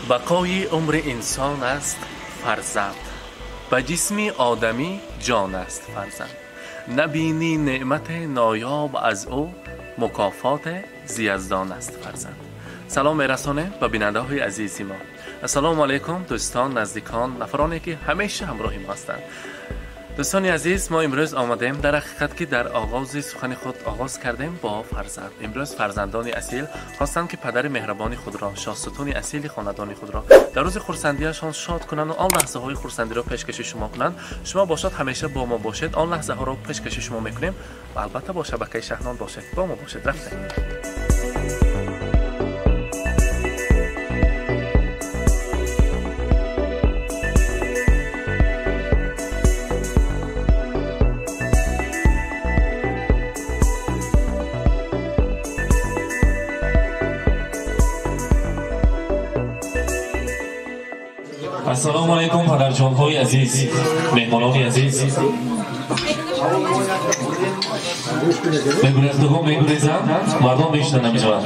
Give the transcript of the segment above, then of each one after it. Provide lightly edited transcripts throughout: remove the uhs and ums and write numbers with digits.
Бақои умри инсон аст фарзанд, ба ҷисми одамӣ ҷон аст фарзанд. Набинӣ неъмати ноёб аз ӯ, мукофоти зияздон аст фарзанд. Салом мерасонем ба бинандаҳои азизи мо. Ассалому алайкум дӯстон, наздикон, нафароне ки ҳамеша ҳамроҳи мо ҳастанд. Дӯстони азиз, мо имрӯз омадем дар ҳақиқат ки дар оғози сухани худ оғоз кардем бо фарзанд. Имрӯз фарзандони асил хостанд ки падари меҳрабони худро, шоҳсутуни асили хонадони худро дар рӯзи хурсандиашон шод кунанд ва он лаҳзаҳои хурсандиро пешкаши шумо кунанд. Шумо бошад ҳамеша бо мо бошед, он лаҳзаҳоро пешкаши шумо мекунем ва албатта бо шабакаи Шаҳнон бошед, бо мо бошед. Рафтем. Ассалому алайкум падарҷонҳои азиз, меҳмонони азиз. Мегурехтагон мегурезанд, мардон мешинанд ҳамиҷоа.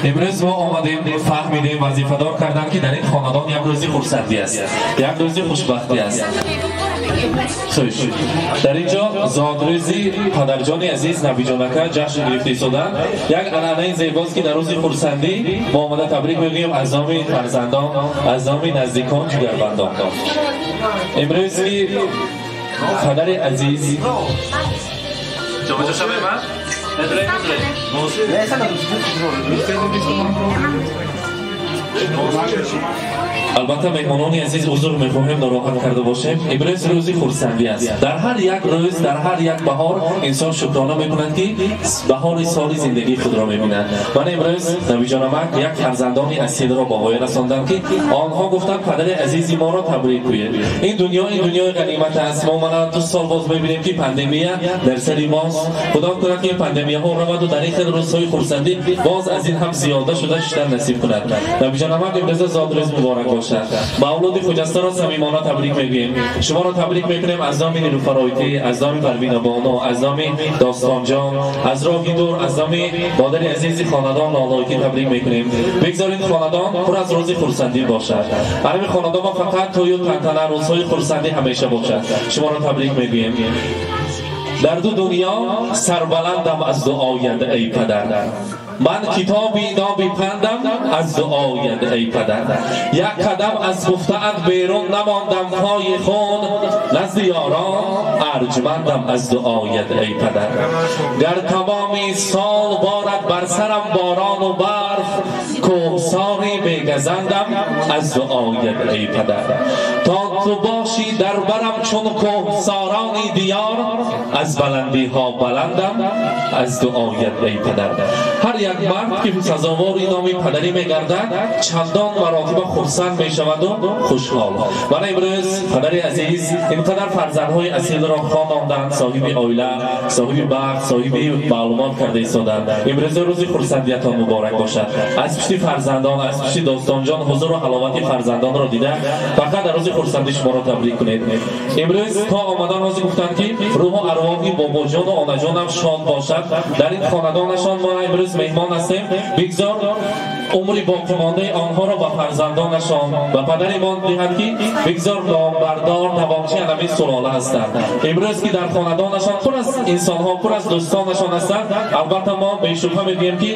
Имрӯз мо омадем, фаҳмидем, вазифадор карданд ки дар ин хонадон як рӯзи хурсандӣ аст, як рӯзи хушбахтӣ аст. Хуш. Дар ин ҷо зодрӯзи падарҷони азиз Набиҷонака ҷашн гирифта истоданд. Як анъанаи зебост ки дар рӯзи хурсандӣ мо омада табрик мегӯем аз номи фарзандон, аз номи наздикон, ҷигарбандон. Имрӯз ки падари азиз ҷобаҷо шавем, а? Албатта меҳмонони азиз, узр мехоҳем нороҳат карда бошем. Имрӯз рӯзи хурсандӣ аст. Дар ҳар як рӯз, дар ҳар як баҳор инсон шукрона мекунад ки баҳори соли зиндагии худро мебинад. Ман имрӯз Набиҷонамак як фарзандони асилро ба воя расондам ки онҳо гуфтанд падари азизи моро табрик гӯед. Ин дунё, ин дунёи ғанимат аст. Мо мана 2 сол боз мебинем ки пандемия дар сари мост. Худо кунад ки ин пандемияҳо раваду дар ин хел рӯзҳои хурсандӣ боз аз ин ҳам зиёда шуда шидан насиб кунад. Набиҷонамак имрӯз зодрӯз муборак бошад. Мавлуди хуҷастаро самимона табрик мегӯем. Шуморо табрик мекунем аз номи Нилуфаройтӣ, аз номи Парвинабону, аз номи Достонҷон, аз роҳи дур, аз номи модари азизи хонадон Лолойтӣ табрик мекунем. Бигзоред хонадон пур аз рӯзи хурсандӣ бошад. Ҳамин хонадон мо фақат тӯю тантана, рӯзҳои хурсандӣ ҳамеша бошад. Шуморо табрик мегӯем. Дар ду дунё сарбаландам аз дуоят эй падар. Ман китоби ноби пандам аз дуоят эй падар. Як қадам аз гуфтаат берун намондам пойи хун, назди ёрон арҷмандам аз дуоят эй падар. Гар тамоми сол борад бар сарам борону барф, кӯҳсори бегазандам аз дуоят эй падар. То ту бошӣ дар барам чун кӯҳсорони диёр, аз баландиҳо баландам аз дуоят эй падар. Ҳар як мард ки сазовори номи падарӣ мегардад, чандон маротиба хурсанд мешаваду хушҳол. Мана имрӯз падари азиз инқадар фарзандҳои асилро хононданд, соҳиби оила, соҳиби бахт, соҳиби маълумот карда истоданд. Имрӯз рӯзи хурсандиятон муборак бошад. Аз пишти фарзандон, аз пишти Достонҷон ҳузуру ҳаловати фарзандонро дида, фақат дар рӯзи хурсандӣ шуморо табрик кунед. Имрӯз то омадан ҳозир гуфтанд ки рӯҳу арвоҳи бобоҷону онаҷонам шод бошад. Дар ин хонадонашон мо имрӯз меҳмон ҳастем. Бигзор умри боқимондаи онҳоро ба фарзандонашон, ба падаримон диҳад ки бигзор номбардор тавончи ҳамин сулола ҳастанд. Имрӯз ки дар хонадонашон пур аз инсонҳо, пур аз дӯстонашон ҳастанд, албатта мо бешубҳа мегӯем ки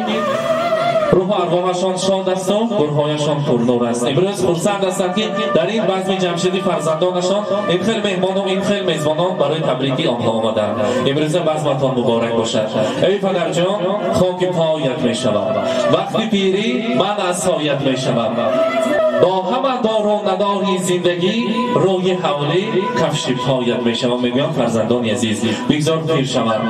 рӯҳу арвоҳашон шод асту гурҳояшон пурнур аст. Имрӯз хурсанд ҳастанд ки дар ин базми ҷамшиди фарзандонашон ин хел меҳмону ин хел мезбонон барои табрики онҳо омаданд. Имрӯза базматон муборак бошад. Эй падарҷон, хоки поят мешавам, вақти пирӣ ман асоят мешавам. Бо ҳама дору надори зиндагӣ рӯи ҳавлӣ кафши поят мешавам. Мегӯям фарзандони азиз, бигзор пир шавам.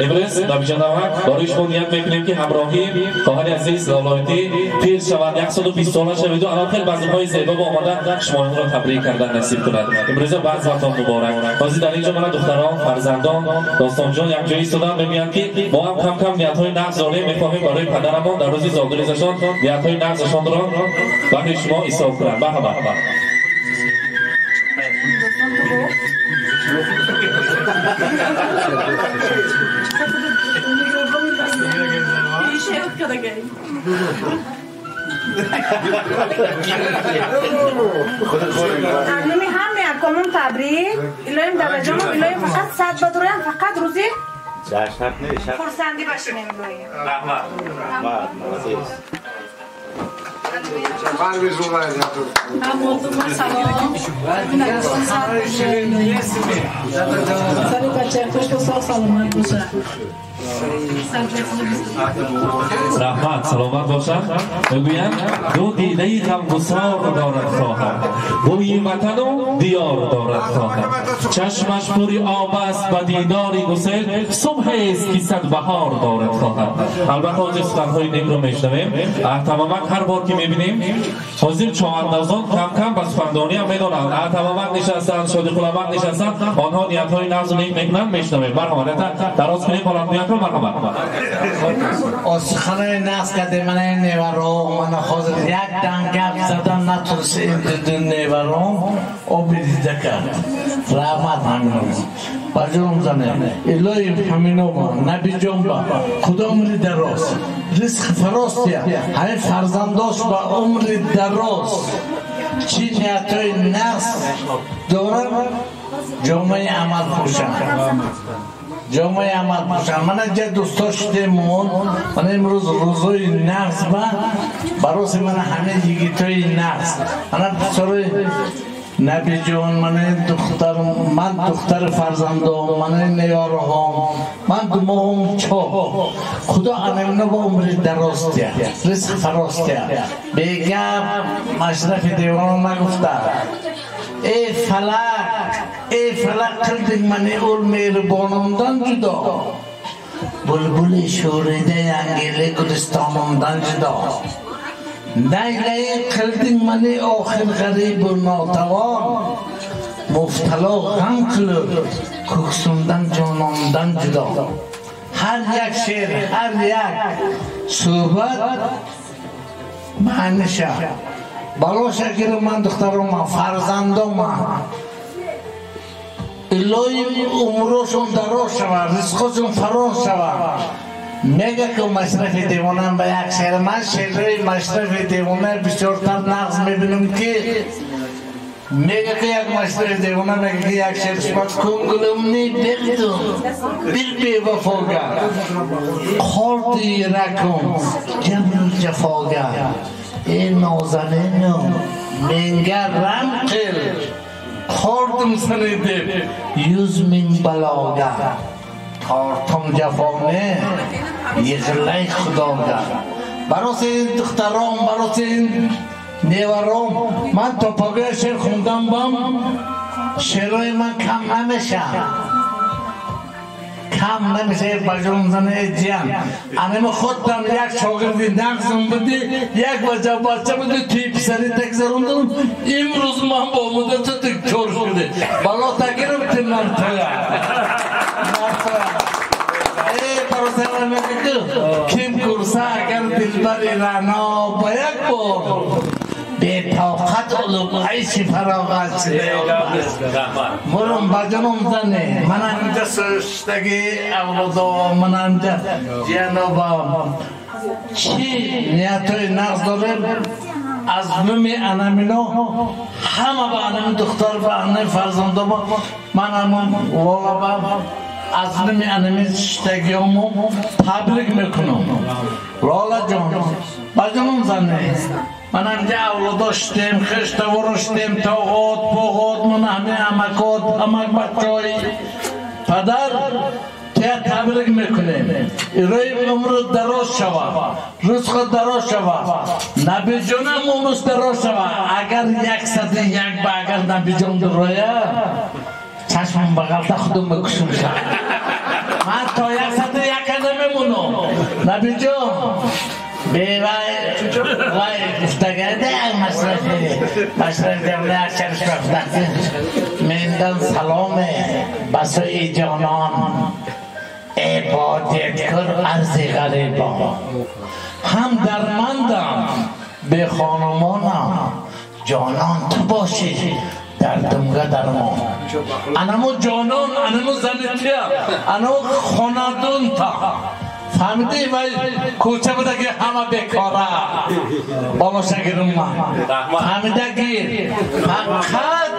Имрӯз Набиҷонамак барои шумо ният мекунем ки ҳамроҳӣ хоҳари азиз Лолойтӣ пир шаванд, 120 сола шаведу анон хел базмҳои зебо бо омада шумоёнро табрик кардан насиб кунад. Имрӯза базматон муборак. Ҳозир дар инҷо мана духтарон, фарзандон, Достонҷон якҷоя истоданд, мегӯянд ки мо ҳам кам-кам ниятҳои нағз дорем, мехоҳем барои падарамон дар рӯзи зодрӯзашон ниятҳои нағзашонро баҳри шумо исоб кунанд. Марҳабат. Номи ҳаме акомон табрик. Илоҳим дадаҷонам, илоҳим фақат сад бадроям, фақат рӯзи хурсандӣ башинем илоҳим. Раҳмат. Раҳмат, саломат бошад. Мегӯянд ду дидаи ғамгусор дорад хоҳар, бӯи ватану диёр дорад хоҳар. Чашмаш пури об аст ба дидори гусел, субҳест ки сад баҳор дорад хоҳар. Албатта ҳозир суханҳои некро мешунавем. Тамомак ҳар бор ки мебинем, ҳозир чоҳандозон кам-кам ба сухандониам медонанд. Тамомак нишастанд, шодиқуламак нишастанд, онҳо ниятҳои нағзу нек мекунанд, мешунавем. Марҳамат, дароз кунем ниятро, марҳамат. Суханои нағз кардем, мана ин неваром, мана ҳозир як дам гап задан натунист ин ду неваром, оби дида кард. Раҳмат ҳамино. Ба ҷоном зане, илоҳим ҳамино ба, набиҷон ба, худо умри дароз, ризқ фароз тия, ҳамин фарзандош ба умри дароз, чӣ ниятҳои нағз дорад, ҷомаи амал пӯшанд. ҷомаи амал пӯшанд. Мана ҷа дӯсто шудемон, мана имрӯз рӯзои нағз ба бароси мана ҳамин йигитои нағз, мана писарои набиҷон, мана духтар, ман духтари фарзандом, мана неёраҳом, ман думоғум чоп. Худо анамина ба умри дароз тия, ризқ фароз тия. Бегап Машрафи девона нагуфта. Эй фалак, эй фалак қилдing mani ul mehribonimdan judo. Bulbuli sho'rida yangili gulistonimdan judo. Naylayin qilding mani oxir g'aribu notavon. Muftalo g'am qilib ko'ksimdan jonondan judo. Har yak she'r, har yak suhbat ma'nisha. Balo shakiri man духтаром, фарзандом. Илоҳим умрошон дароз шавад, ризқошон фароз шавад. Мега ки Машрафи девонам ба як шеър, ман шеърҳои Машрафи девона бисёртар нағз мебинам ки мега ки як Машрафи девона мега ки як шеър шума кӯнгилимни бердим bir бевафога, қолди yurakim jabru jafoga. Ey nozaninim, menga ram qil, qoldim seni deb 100 ming baloga. Tortim jafoni, yig'lay Xudoga. Barosi duxtarom, barosi nevarom, man topaga she'r xundan bam, she'rой man kam намеша. Кам намеша бажонзане ҷиям. Анами худам як шогирди нағзм буди, як ваҷа бача буди, туи писари тагзарондам. Имрӯз ман бо муддати ту кор шуди. Бало тагирифти мартоя. Мартоя. Эй бародарам мегӯ, ким курса агар дилбари рано ба як бор бетоқат олуб айши фароғат мурум ба ҷоном зане. Мана инҷа сӯштаги авлодо, мана инҷа ҷанобам, чӣ ниятҳои нағз дорем аз номи анамино ҳама ба анами духтар ба анами фарзандо ман ҳамон лола ба аз номи анами штагиёмо табрик мекунам. Лола ҷон, ба ҷоном зане, ман ҳамҷа авлодо штем, хештаворо штем, тоғот, боғот, ман ҳаме амакот, амак бачаҳои падар тя табрик мекунем. Ирои умру дароз шава, ризқу дароз шава, набиҷонам умрус дароз шава. Агар 101 ба агар набиҷон дуроя, чашмам бағалта худум мекушум ша. Ман то 101 намемонам. Набиҷон, бевай вай гуфтагада Машрафи девона як шеърш гуфтаки мендан саломе ба сӯи ҷонон, эй бодияткор арзи ғарибон, ҳам дармандам бехонумонам, ҷонон ту бошӣ дардумга дармон. Анамо ҷонон, анамо зани туя, анамо хонадонта. Фаҳмидӣ вай кӯча буда ки ҳама бекора. Болоша гирум ман. Фаҳмида гир. Фақат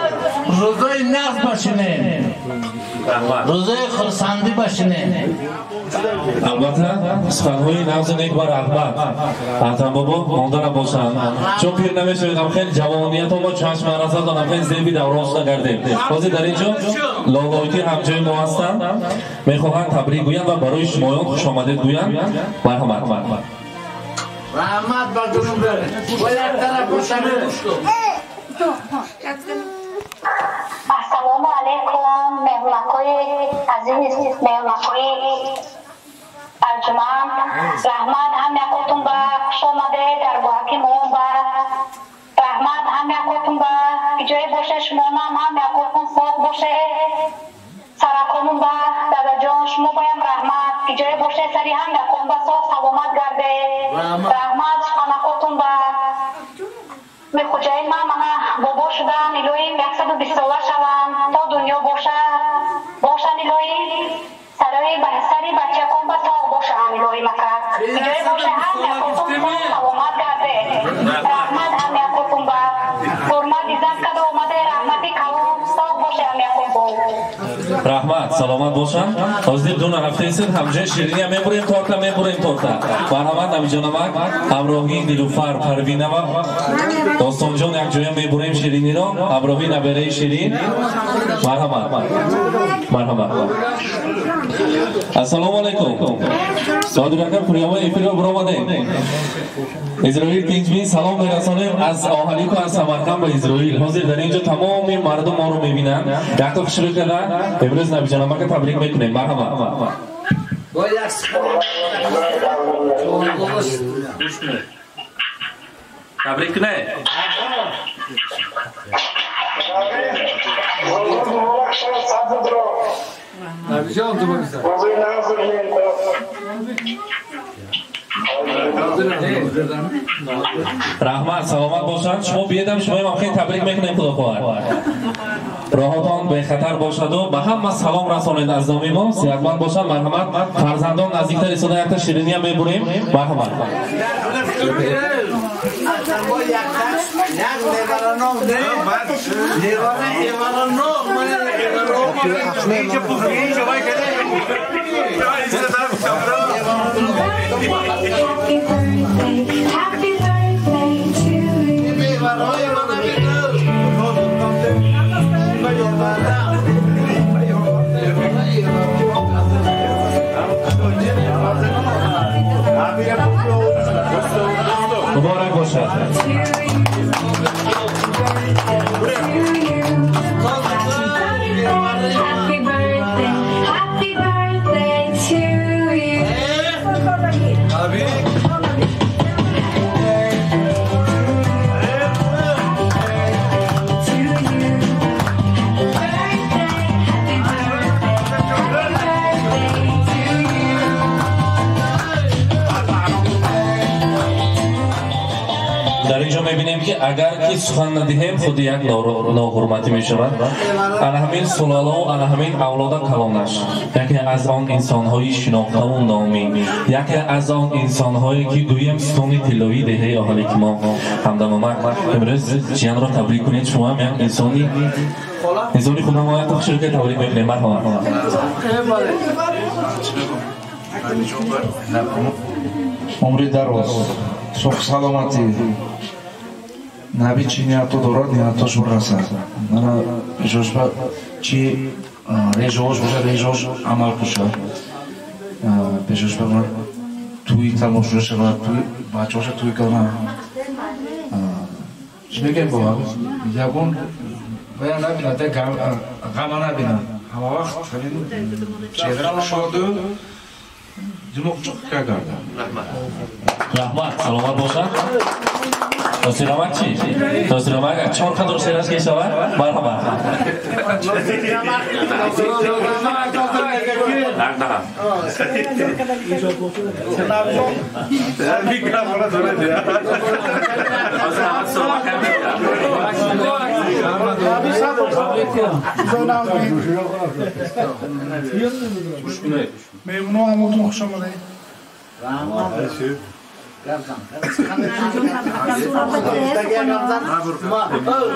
рӯзои нағз бошинем. Рӯзои хурсандӣ бошинем. Албатта суханҳои нағзу нек ва раҳмат. Атам бобо монда набошанд. Чун пир намешавед, ҳам хеле ҷавониятон мо чашм нарасад, ҳам хеле зеби даврон шуда гардем. Ҳозир дар ин ҷо лолойтӣ ҳамҷои мо ҳастанд, мехоҳанд табрик гӯянд ва барои шумоён хушомадед гӯянд. Марҳамат. Раҳмат ба ҷонум. Бо як тараф бошаме. Ассалому алайкум, меҳмонҳои азиз, меҳмонҳои арҷманд. Раҳмат ҳам якотун ба хуш омадед дар боҳаки мо ба. Раҳмат ҳам якотун ба иҷои боше шумонам ҳам якотун соғ боше. Сараконум ба дадаҷон шумо баям раҳмат иҷои боше сари ҳам якон ба соғ саломат гардед. Раҳмат суханакотун ба. Мехоҷаи ман мана бобо шудан, илоҳим 120 сола шавам, то дунё боша, бошан илоҳим, сари бачакон ба соғ бошам илоҳим ака. Иҷои боша ҳам якотун соғ саломат гардед. Раҳмат ҳам якотун ба. Ҳурмат иззат када омаде раҳмати калон соғ боше ҳам якон бо. Раҳмат, саломат бошанд. Ҳозир ду наҳафтаисед ҳамҷои шириния мебурем, торта мебурем, торта. Марҳамат Набиҷонамак, ҳамроҳии Нилуфар Парвинава, Достонҷон якҷоя мебурем шириниро, ҳамроҳи набераи ширин. Марҳамат. Марҳамат. Ассалому алайкум. Содирака прямой эфирро буромадем. Изроил Тинҷмин салом мерасонем аз Оҳалику аз Самарқанд ба Изроил. Ҳозир дар ин ҷо тамоми мардум моро мебинанд. Якто хушрӯй карда имрӯз Набиҷонамака табрик мекунем. Марҳамат. Табрик кунед. Раҳмат, саломат бошанд. Шумо биедам, шумоям хеле табрик мекунем, худо хоҳад. Роҳатон бехатар бошаду ба ҳама салом расонед аз номи мо. Сиҳатманд бошанд. Марҳамат. Фарзандон наздиктар истода якта шириниям мебурем. Марҳамат. Happy birthday to you. Муборак бошад. Happy birthday, happy birthday to you. Дар ин ҷо мебинем ки агар ки сухан надиҳем худи як ноҳурматӣ мешавад. Ана ҳамин сулолаву ана ҳамин авлода калонаш яке аз он инсонҳои шинохтаву номӣ, яке аз он инсонҳое ки гӯем сутуни тиллоии деҳаи оҳале ки мо ҳамдамомак имрӯз ҷиянро табрик кунед. Шумо ҳам як инсони худам як хушрӯ табрик мекунем. Марҳамат. Умри дароз, соғ саломатӣ. Наби чӣ ниятҳо дорад, ниятҳош бирасад. Мана пешошба чӣ режаҳош бошад, режаҳош амал кушад. Пешошба тӯи тамошо шавад, бачаҳоша тӯй кунанд. Чӣ мегӯем бо ягон вая набинад, ғама набинад. Ҳама вақт ҳамин чеҳра кушоду димоғ чуқ кагардад. Раҳмат, саломат бошад. Носирамак чӣ? Носирамак чор қадр шераш мешавад? Марҳамат. Меҳмоно ҳамотон хуш омадед. Раҳмат.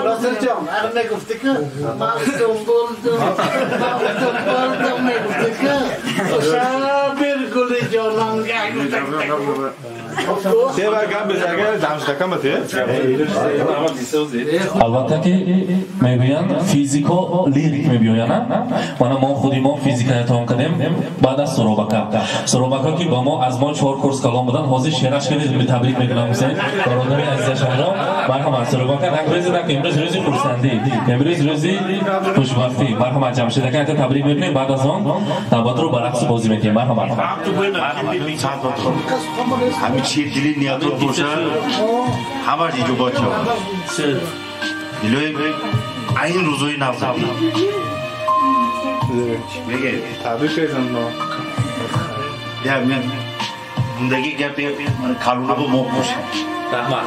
Носирҷон, ар мегуфтӣ ки мавсум булдум, мавсум булдум мегуфтӣ ки оша бир гули ҷонон. Албатта ки мегӯянд физико лирик мебиёянд. Мана мо худи мо физика тамом кардем баъд аз Суробака. Суробака ки ба мо аз мо 4 курс калон буданд, ҳозир шеъраш кардед, табрик мекунам Ҳусейн бародари азизашонро. Марҳамат Суробака, нагрезед, имрӯз рӯзи хурсандӣ, имрӯз рӯзи хушбахтӣ. Марҳамат Ҷамшед ака, якта табрик мекунем, баъд аз он навбатро ба рақсу бозӣ мекунем. Марҳамат. Ҳамин чи дили ниятот бошад, ҳамаш иҷобат шавад. Илоҳи айн рӯзои навзадӣ. Меге? Табрик кардам. Я мен bunдаги гапи калуна бо мо бошад. Раҳмат.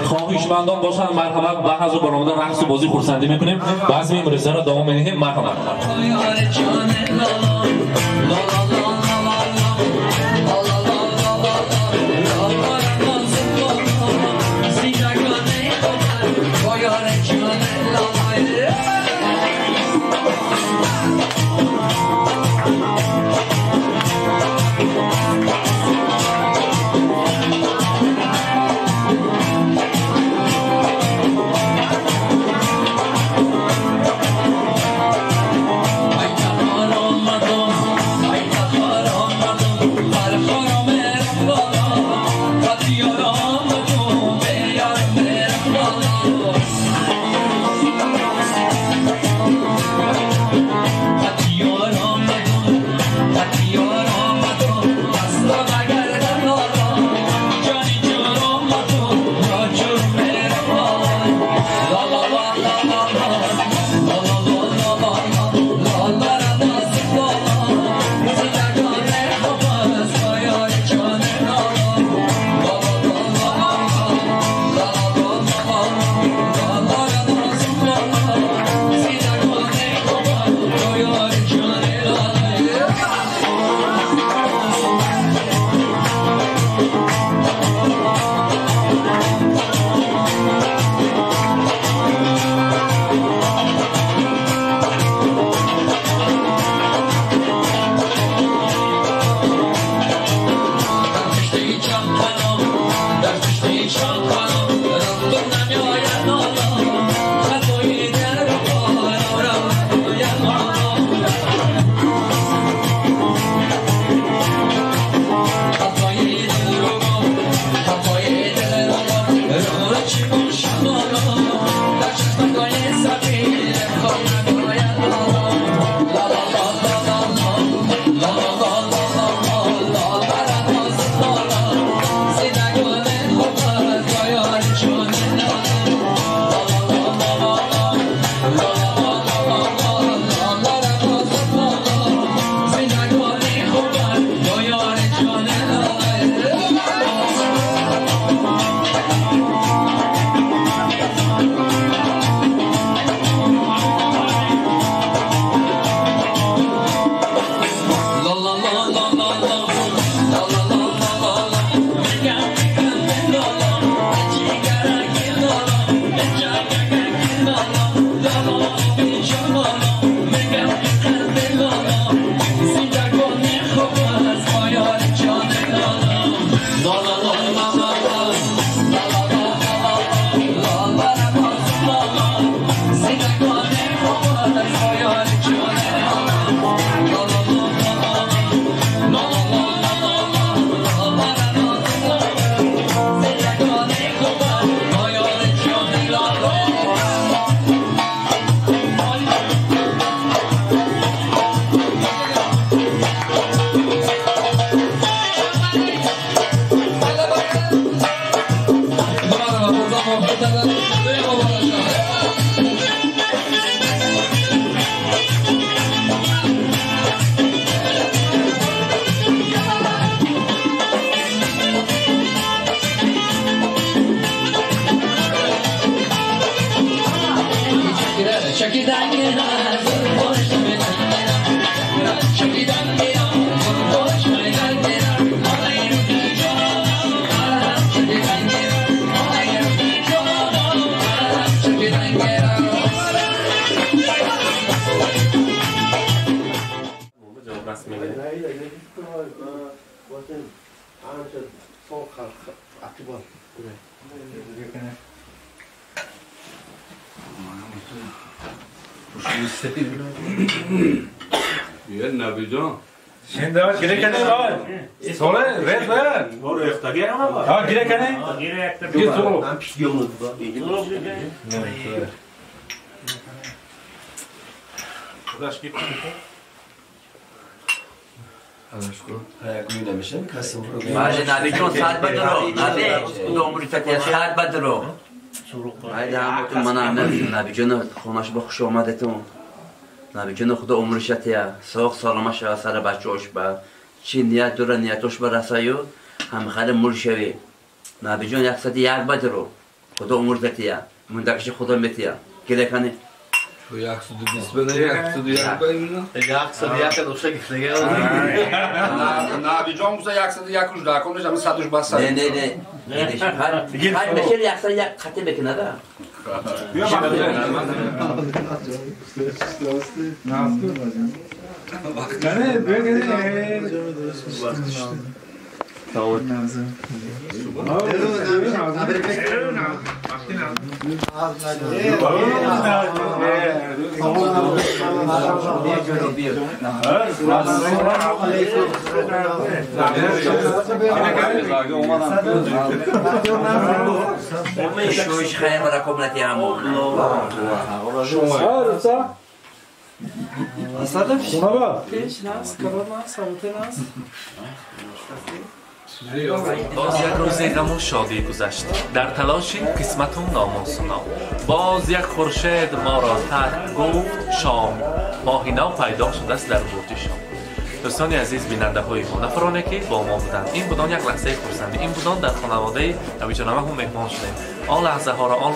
Хоҳишмандон бошанд, марҳамат, ба ҳазу баромада рақсу бозӣ хурсандӣ мекунем. Баъзе имрӯзаро давом медиҳем. Марҳамат. نبی جان شین گیره کنه آی سوله رز باید برو اختگی هم ها گیره کنه گیره یک گیره تو من پیگه خودش گیر بله نبی جون ساعت بدرو نبی دومری تکیه ساعت بدرو haydi همتون من نبی جون خونش با خوش آمدتون نبی جون خدا عمرش تیا ساق سلامت شوه سر بچه‌اش با چی نیت داره نیتش برسایو هم خیلی مول شوی نبی جون 101 بدرو خدا عمر تیا مندکش خدا متیا گله کنی 120 بده 101 بایمنا 101 دوشه گفته نبی جان گفته 101 روز دکونش هم 100 بس نه نه نه هر بشر 101 خطی بکنه دا شوش خیر برکم نتی همون باز یک روز غم و شادی گذشت در تلاش قسمت و ناموس نام. باز یک خورشید ما را ترک گفت شام ماهینا پیدا شده است در برج شام. دوستان عزیز، بیننده های ما، نفرانی که با ما بودند، این بودان یک لحظه خرسندی، این بودان در خانواده نبی جان هم مهمان شدیم. آن لحظه ها را، آن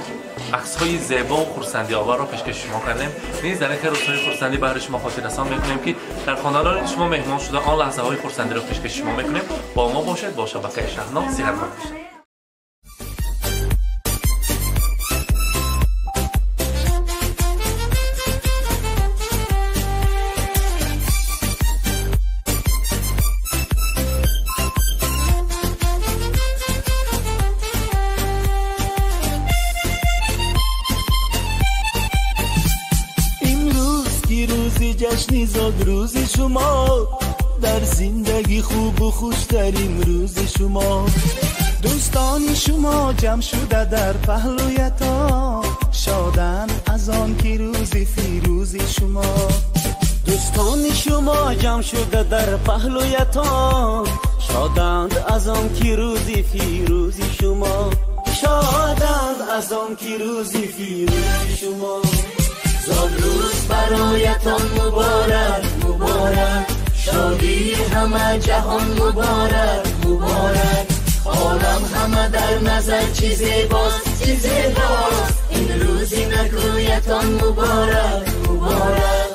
عکس های زیبا و خرسندی آور را پیشکش شما کردیم. نیز در این روزهای خرسندی برای شما خاطر رسان میکنیم که در خانواده شما مهمان شده آن لحظه های خرسندی را پیشکش شما میکنیم. با ما باشید، با شبکه شهنام صحتمند باشید. جشن زاد روز شما در زندگی خوب و خوشترین روز شما. دوستان شما جمع شده در پهلویتان، شادن از آن که روز فیروز شما. دوستان شما جمع شده در پهلویتان، شادند از آن که روز فیروز شما. شادند از آن که روز فیروز شما. زاد روز برایتان مبارک مبارک، شادی همه جهان مبارک مبارک. عالم همه در نظر چی زیباست چی زیباست، این روزی نکویتان مبارک مبارک.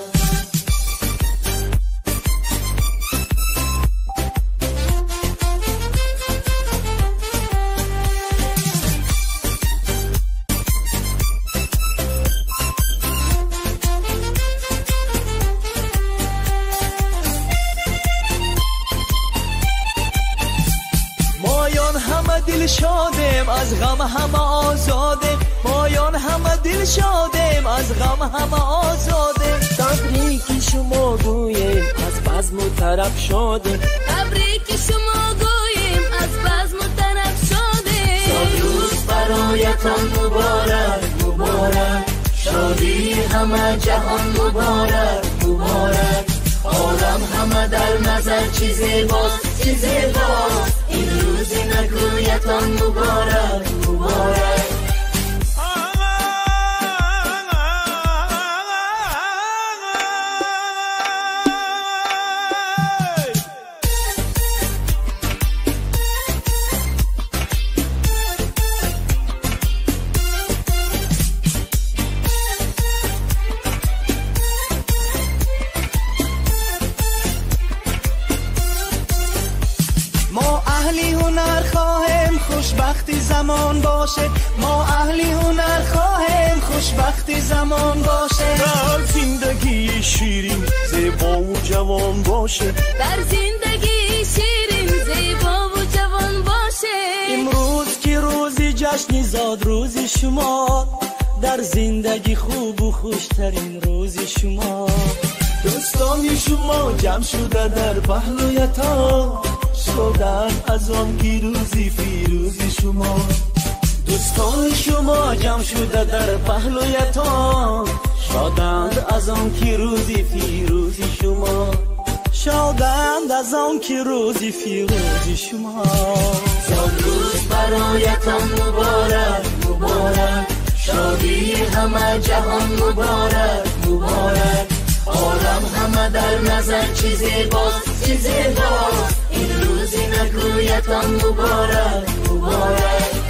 دل شادیم از غم همه آزادیم، مایان همه دل شادیم از غم همه آزادیم. تبریک شما گوییم از بزم و طرب شادیم، تبریک شما گوییم از بزم و طرب شادیم. زاد روز برایتان مبارک مبارک، شادی همه جهان مبارک مبارک. عالم همه در نظر چی زیباست چی زیباست، این روز نکویتان مبارک مبارک. خوشبختی زمان باشه، ما اهلی هنر خواهیم خوشبختی زمان باشه. در زندگی شیرین زیبا و جوان باشه، در زندگی شیرین زیبا و جوان باشه. Имрӯз ки рӯзи ҷашни зодрӯзи шумо, дар зиндагӣ хубу хуштарин рӯзи шумо. Дӯстони шумо ҷамъ шуда дар паҳлӯятон, шоданд аз он ки рӯзи фирӯзи шумо. Дӯстони шумо ҷамъ шуда дар паҳлӯятон, шоданд аз он ки рӯзи фирӯзи шумо. Шоданд аз он ки рӯзи фирӯзи шумо. Зодрӯз бароятон муборак, муборак, шодии ҳама ҷаҳон муборак, муборак. Олам ҳама дар назар чӣ зебост, чӣ зебост, ин рӯзи нагӯятон муборак, муборак.